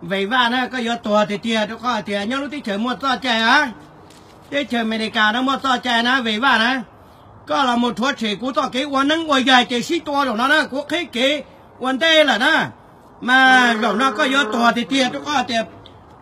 Ves Vaj na, koj yuav tuag tiag tiag rau qhov tias nyob lub teb chaws muaj txoj cai na, teb chaws Amelikas no muaj txoj cai na, Ves Vaj na. Koj los mus rhuav tshem kuv txoj kev ua neeb ua yaig ces sib tua zaum no na, kuv qhib kev ua ntej lawm na. Mas zaum no koj yuav tuag tiag tiag rau qhov tias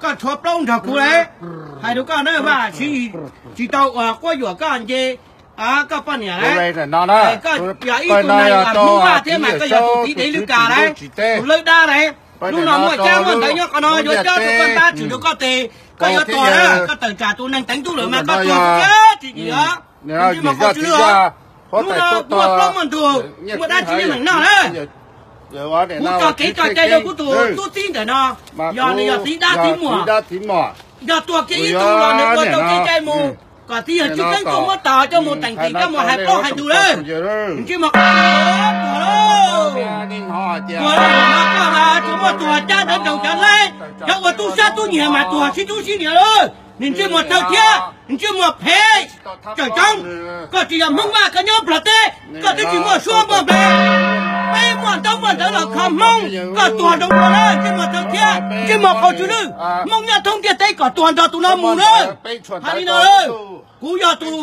koj tshuav plaub nrog kuv lawm. Hais rau koj na Vaj, tsis tau uas quab yuam koj nce koj poj niam lawm. Koj yog ib tug neeg Hmoob Vaj thiab mas koj yog tus txiv dev lwj kas lawm, tus lawb dab lawm. Hnub no muaj cab muaj ntawv nyob qhov no yuav coj rau koj ntab tshwm rau koj tes, koj yuav tuag na, koj tawm tsam tus neeg teev ntuj lawm mas koj tuag tsis tsim os. Hnub no muaj plaub muaj ntug, muaj dab tsi yeej meem noj na. Kuv tso kev tso cai rau kuv tus tub txib ntawm no, yog nws yog txiv dab txiv muam, yog tuag kiag ib tug los nws ua tau kev cai mus, kom txiv yawg Tswv Keeb tuaj muab tos coj mus teem tim koj mus hais plaub hais ntug lawm. Ntsej muag qhov tuag lauj, tuag lauj, no koj mas tsuas muaj tuag cab dawb nroos cov laib, cov ua tub sab tub nyiag mas tuag sib tub sib nyiag lauj. Nws ntsej muag thawj thiab ntsej muag phem. Tsawm coob, koj tsis yog Hmoob Vaj, koj nyob Nplog teb, koj twb tsis muaj suab muaj npe. Peb muaj ntaub muaj ntawv los kho Hmoob, koj tuag nroo dua na, ntsej muag thawj thiab ntsej muag qhov tswv lwj. Hmoob nyob thoob ntiaj teb kom tuag nrog tus no mus na. Hais li no, kuv yog tus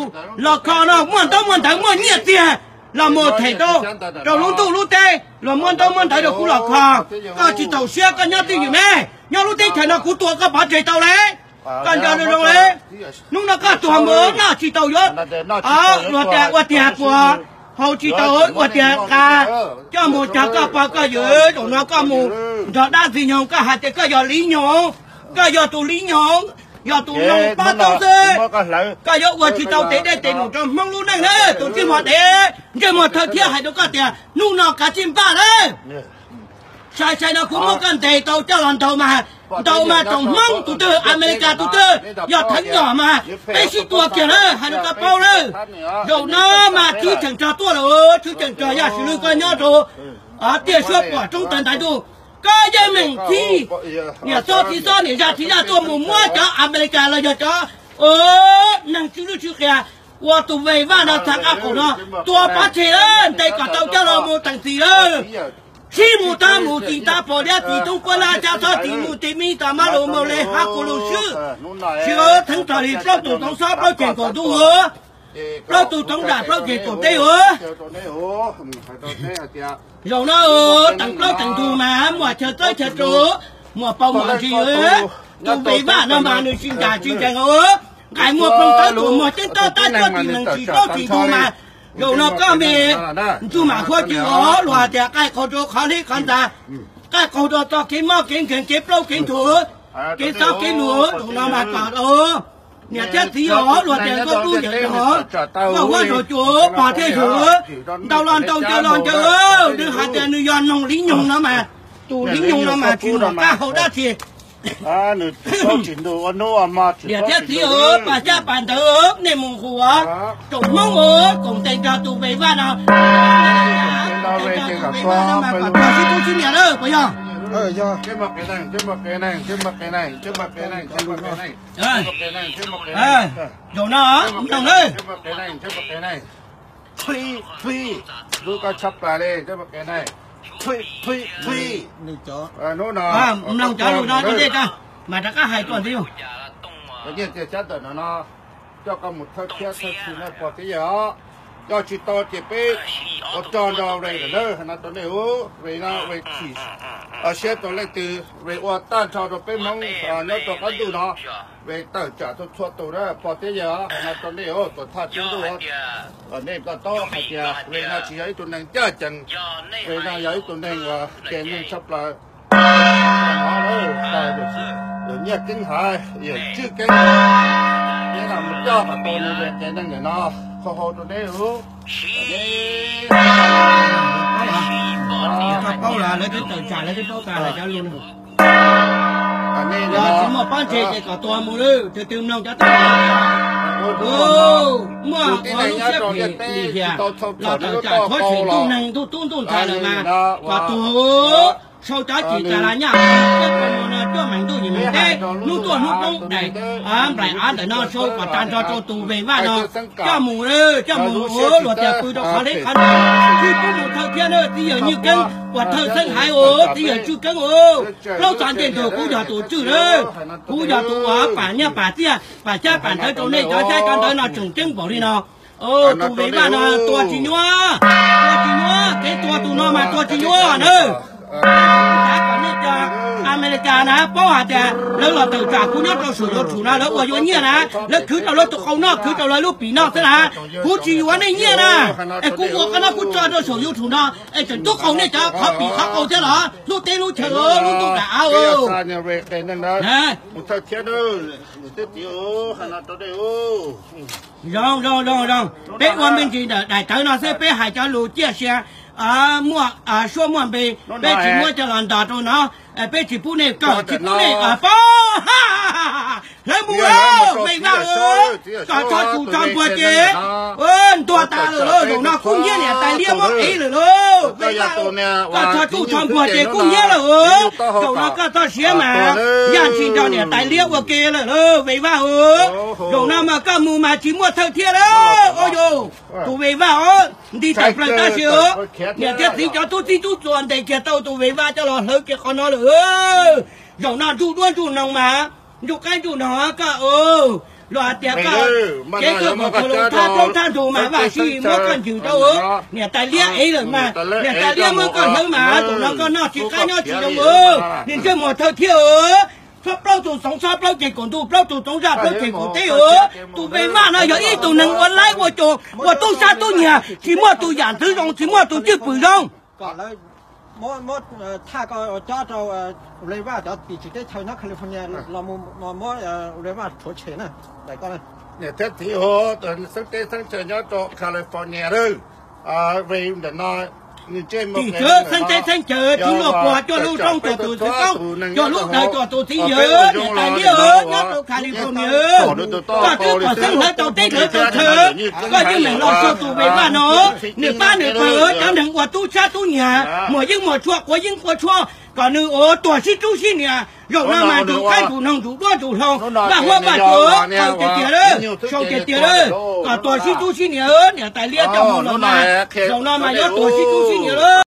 los kho no, muaj ntaub muaj ntawv muaj nyiaj txiag los mus them rau, rau lub ntuj lub teb los muab ntaub muab ntawv rau kuv los kho. Koj tsis txaus siab koj nyob twj ywm me, nyob lub teb chaws no kuv tua koj pov tseg tau lawm. Koj nco zoo zoo lawm, hnub no koj tuag mus noj tsis tau yuav, luag tias ua tiag puas haus tsis tau, ua tiag nqa coj mus cog koj pog koj yawm. Zaum no koj mus nrog dab ntxwg nyoog, koj hais tias koj yog Liv Nyoog, koj yog tus Liv Nyoog, yog tus noog pab tau xwb. Koj yuav ua tsis tau tes dej tes num rau Hmoob lub neej na, tus ntsej muag dev, ntsej muag thawj thiab. Hais rau koj tias hnub no kav tsij npaj na. Sai sai no kuv muab koj ntes tau coj los ntaus mas, ntaus mas tsoom Hmoob tus twg, Amelikas tus twg yog theev nyom mas peb sib tua kiag lawm, hais rau koj paub lawm. Zaum no mas tswv cheem rog tuaj lawm, tswv cheem rog yam sim lwj koj nyob rau tiaj suab pom roob tawg ntaiv ntuj, koj yeej meem txib niam xob txiv xob niam zaj txiv zaj tuaj mus muab cov Amelikas los yog cov neeg tsw lwj tsw qias ua tus Ves Vaj no txhav qab qaum no tua pov tseg lawm, ntes kom tau coj los mus teem txim lawm. Sib mus tag mus txis tas pom liab txis toob puab lab cab xob txis mus txis mib tas mab lus maus le hab kuv lus swb. Tsis theeb rog li plaub tus toov xob plaub ceg kaum ntuj ua, plaub tus toov dam plaub ceg kaum teb ua. Zaum no teem plaub teem ntug mas muaj chaw txawb chaw rau, muaj paus muaj ntsis. Tus Ves Vaj no mas nws tsis nram tsis ntsees, nqaim muaj ploog tawb tuam muag ceeb tob tab cuab tim nees tsis plaub tsis ntug mas, zaum no koj me ntxuj mam huab cwg os, luag hais tias qaij qaug rau qhov hleb qhov ntxa, qaij qaug rau txoj kev mob kev nkeeg kev plaub kev ntug, kev xob kev lus. Zaum no mas kom niam thiab txiv os, luag tias nkauj dub yawm dog, nkauj huab nraug cua pog thiab yawg, ntaus los ntaus ncaws los ncaws, nws hais tias nws yog noog Liv Nyoog no mas, tus Liv Nyoog no mas tsis muaj qab hau dab tsi. Niam thiab txiv os, pas caj pas ntawv, nej mus hu os, tsoom Hmoob os, koom tes nrog tus Ves Vaj no, tes nrog tus Ves Vaj no mas kom tag sib tub sib niam lawm puas yog? Zaum no mloog nawb. Lub koj tshaj plaws li, mloog cov lus no rau dej, mas rov qab hais tuaj ntxiv. Cov nyiaj txiag xyab ntawm no no, coj koj mus thawj thiab thawj txhim no pog thiab yawg os. Coj tsis tau ces peb ua rog nrog Ray lawm na, hais no rau nej os. Ray no Ray chim siab rau leej twg, Ray ua tag nrho rau peb Hmoob nyob rau qab ntuj no. Ray tawm tsam txhua txhua tus na pog thiab yawg os, hais no rau nej os, tuam thawj txhua tus. Nej koj tau hais tias Ray no tsis yog ib tug neeg ncaj ncees, Ray no yog ib tug neeg uas qias neeg tshaj plaws. Yawm Nyiaj Keeb hais, yawm Tswb Keeb, nej mus coj kom tau nws qias neeg ntawm no, qhau hau rau neb lub. Koj paub los lawv twb tawm tsam lawv twb paub tas lawm cov lus no. Yog tsis muaj pob ntseg ces kom tuag mus lawm, tus twg mloog cov tau. Muaj ua lub siab phem lim hiam los tawm tsam rhuav tshem ntuj neeg ntuj tub ntuj ntxhais lawm mas kom tuag. Sau cov cim tas las nyaj, coj Ntuj yim meem teb hnub tuaj hnub poob daim nplaim av ntawm no sau kom tag nrho rau tus Ves Vaj no coj mus, coj mus ua luag tias pw rau qhov hleb qhov no, tsis pub mus thawj thiab na. Txiv yawg Nyiaj Keeb uas thawj xeeb haiv os, txiv yawg Tswj Keeb os, plaub txog ncej ntug kuv yog tus tswj lawm, kuv yog tus uas pam nyiaj pam txiaj pam xyab pam ntawv rau nej cov xyab cov ntawv no tseem ceeb npaum li no. Tus Ves Vaj no tua tsis nyuaj, tua tsis nyuab, kev tua tus no mas tua tsis nyuaj na. Xav kom nej cov Amelikas na paub hais tias lawv los tawm tsam kuv nyob rau saum YouTube no, lawv ua yuav nyiaj na, lawv khwv rau lawv tus qau noj, khwv rau lawv lub pim noj xwb na. Kuv tsis yuav nej nyiaj na, es kuv ua qhov no kuv tso rau saum YouTube no es tseem tub qaug nej cov qhov pim qhov qau thiab los hlub teb hlub chaw lub ntuj nram av. Zoo, zoo, zoo, zoo. Peb ua me ntsis ntawm daim tawv no xwb, peb hais cov lus ciaj sia, muaj suab muaj npe, peb tsis muab coj los ntos rau no, peb tsis pub nej kawm, tsis pub nej paub. Hlawv mus lauj, Ves Vaj, kom txhob txu txhob npuag ces ntuag tas lawm lauj. Zaum no kuj hnyiab niam tais liab muab ev lawm lauj, Ves Vaj, koj txhob txu txhob npuag ces kuj hnyiab lawm. Zaum no koj txoj siab mas yaj ntshis nrog niam tais liab ua ke lawm lauj, Ves Vaj. Zaum no mas koj mus mas tsis muaj thawj thiab lawm. Ua yus tus Ves Vaj os, nti tawm plaws tab sis niam thiab txiv cov tub txib tub txuas ntes kiag tau tus Ves Vaj coj los hlawv kiag qhov no lawm. Zaum no ntsuj duab ntsuj noog mas, ntsuj qaib ntsuj noog koj, luag hais tias koj cev koj kom kawg lus thab plaub thab ntug mas Vaj Sij muab koj ncws rau. Niam tais liab ev lawm mas, niam tais liab muab koj hlawv mas, zaum no koj noj tsis qab nyob tsis zoo. Niag ntsej muag thawj thiab, txhob plaub tug txoov txhob plaub ceg kaum ntuj, plaub tug txoov zaj plaub ceg kaum teb. Tus Ves Vaj no yog ib tug neeg ua laib ua cas, ua tub sab tub nyiag, tsis muaj tus yam ntxwv zoo, tsis muaj tus cwj pwm zoo. Kom lawv muab thaj koj cob rau Ves Vaj cov tim tswv teb chaws nyob California los mus muab Ves Vaj rhuav tshem na. Niam thiab txiv hu xeeb teb xeeb chaw nyob rau California lawm, ntawm no tim tswv xeeb teb xeeb chaw tsis luaj puag, coj lub rooj coj tus xwb koob, coj lub dawm coj tus txiv yawg, niam tais liab nyob rau California. Koj twb pom xeeb hlawv tau teb hlawv tau chaw, koj yeej meem los sau tus Ves Vaj no, nws pab nws pawg cov neeg ua tub sab tub nyiag, muag yeeb muag tshuaj, quav yeeb quav tshuaj, kom nws ua tuag sib tub sib nias. Zaum no mas ntsum qaib ntsum noog ntsum duab ntsum hlau, npaj huab npaj cua, sau tiag tiag lawm, sau tiag tiag lawm, kom tuag sib tub sib nias, niam tais liab coj mus los mas, zaum no mas yuav tuag sib tub sib nias lawm.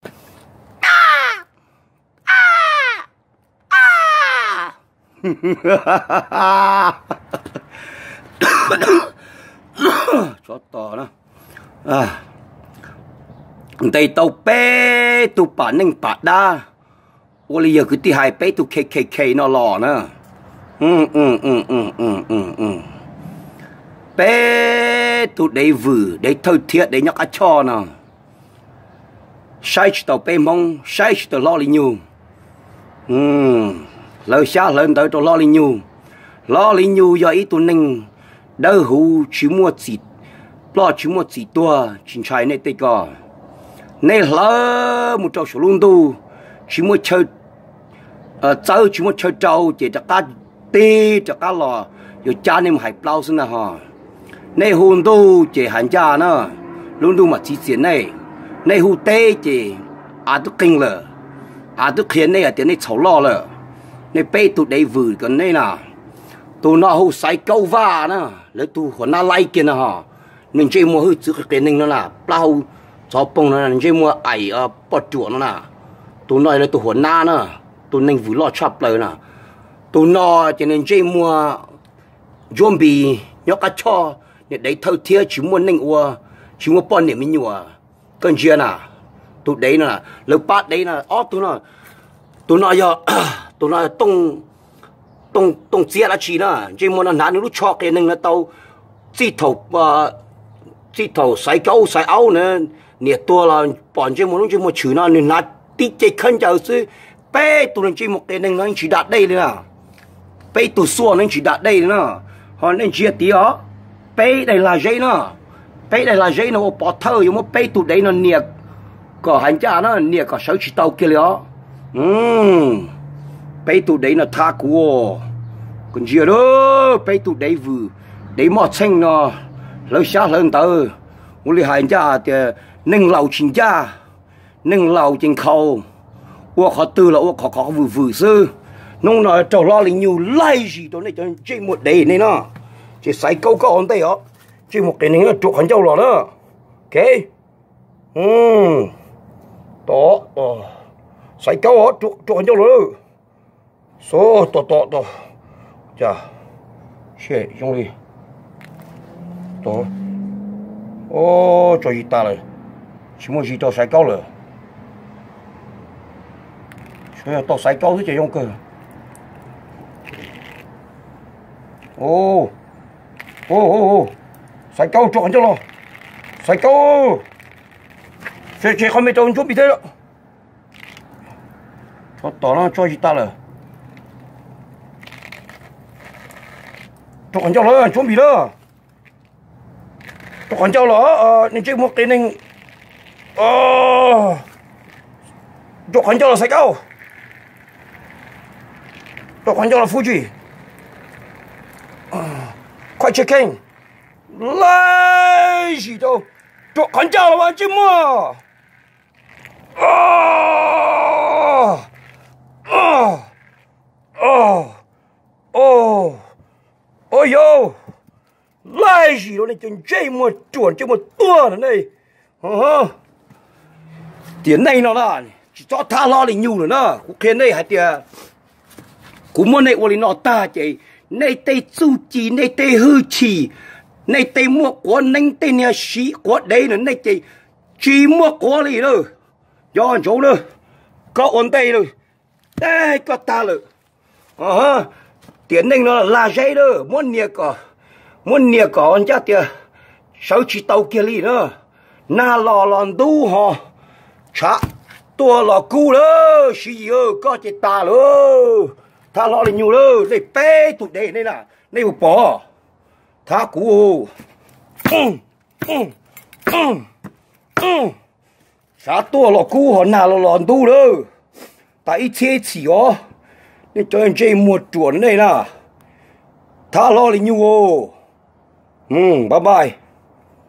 Tsov tom na, ntes tau peb tug pam neej pam dab, ua li yog kwv tij hais peb tug K K K no los na. Peb tug dev vwm, dev thawj thiab dev nyob qab choj no, saib tsis taus peb Hmoob, saib tsis taus Hlob Lis Nyug. Hlawv xyab hlawv ntawv rau Hlob Lis Nyug. Hlob Lis Nyug yog ib tug neeg dawb huv, tsis muaj txim ploj tsis muaj txim tuag, tsis ntshai nej tej ko. Nej hlawv mus rau saum lub ntuj, tsis muaj chaw txawb, tsis muaj chaw rau ces rov qab tig rov qab los yuav cab nej mus hais plaub xwb ntag ho. Nej hu ntuj ces hav ncaj na, lub ntuj mam txiv txiam nej. Nej hu teb ces av twb qeeg lawm, av twb qhia nej hais tias nej txhaum loj lawm. Nej peb tug dev vwm ko nej na, tus no hu Xaiv Kaub Vaj na, lawv tus huas nab laib kiag no ho. Nws ntsej muag hwj txwv qias qias neeg no na, plaub hau txov poog no, ntsej muag aim poj ruam no na. Tus no lawv tus huas nab na, tus neeg vwm loj tshaj plaws na. Tus no ces nws ntsej muag ntsuab npis, nyob qab choj, niag dev thawj thiab tsis muaj neej ua, tsis muaj poj niam me nyuam. Koj ntsia na, tus dev no, lawv pab dev no ob tug no, tus no yog, tus no yog Tooj Txiab dab tsi na, ntsej muag no hnav nws lub tsho qias neeg no tau txij thaum, txij thaum Xaiv Kaub Xaiv Aub na, niam tuag los pom ntsej muag lub ntsej muag tshwm no nws hnav tib ce khaub ncaws xwb. Peb tug ntsej muag qias neeg no yeej tsis da dej li na. Peb tug xuaj no yeej tsis da dej li na. Ho nej ntsia tid os, peb daim lag zeb na, peb daim lag zeb no ua pov thawj yuav muab peb tug dev no nias kom hav ncaj na, nias kom sawv tsis tau kiag li os. Peb tug dev no thab kuv, koj ntsia, peb tug dev vwm, dev moj txheej no, hlawv xyab hlawv ntawv, ua li hais ncaj tias neeg laus tsis ncaj, neeg laus ces nkhaus, ua qhov twg los ua qhov qhov vwm vwm xwb. Hnub no raug hlo li nyuj laig zis rau nej cov ntsej muag dev nej no. Ces Xaiv Kaub koj ua ntej os, ntsej muag qias neeg ruam qhov ncauj los na. Ok, Xaiv Kaub os, ruam qhov ncauj los lawm. Xub tom tom tom, cas zoo li tso zis tas lawm, tsis muaj zis rau Xaiv Kaub lawm. Tau Xaiv Kaub xwb ces zoo kawg. Xaiv Kaub rua qhov ncauj los, Xaiv Kaub, tseg qhov me rau Ntsuab Npis thiab. Tso tom no tso zis tas lawm. Rua qhov ncauj los Ntsuab Npis na. Rua qhov ncauj los, nej ntsej muag qias neeg. Rua qhov ncauj los Xaiv Kaub. Rua qhov ncauj los Fuji. Qhov tsheb kheej laig zis rau, rua qhov ncauj los mas ntsej muag. Ua yau, laig zis rau nej cov ntsej muag ruam ntsej muag tuag no nej. Tiam neej no na, tsis txhob thab hlob li nyuj lawm na. Kuv qhia nej hais tias kuv muab nej ua li no tag ces nej tej txuj ci, nej tej hwj chim, nej tej muaj quav neeb tej niag siv quav dev no nej ces tsis muaj quav li lawm. Nco ntsoov lawm, koj ua ntej lawm, tag koj tag lawm. Tiam neej no lag zeb lawm, muab nias kom, muab nias kom ncaj tias sawv tsis tau kiag li na. Nag los los ntub ho, tshav tuaj los kub lawm, Siv Yis koj ces tas lawm. Thab hlob li nyuj lawm, nej peb tug dev nej na, nej puas pom? Thab kuv, tshav tuaj los kub ho nag los los ntub lawm, tas ib txhiab ib txhis os. Nej cov ntsej muag ruam nej na, thab hlob li nyuj. Bye bye.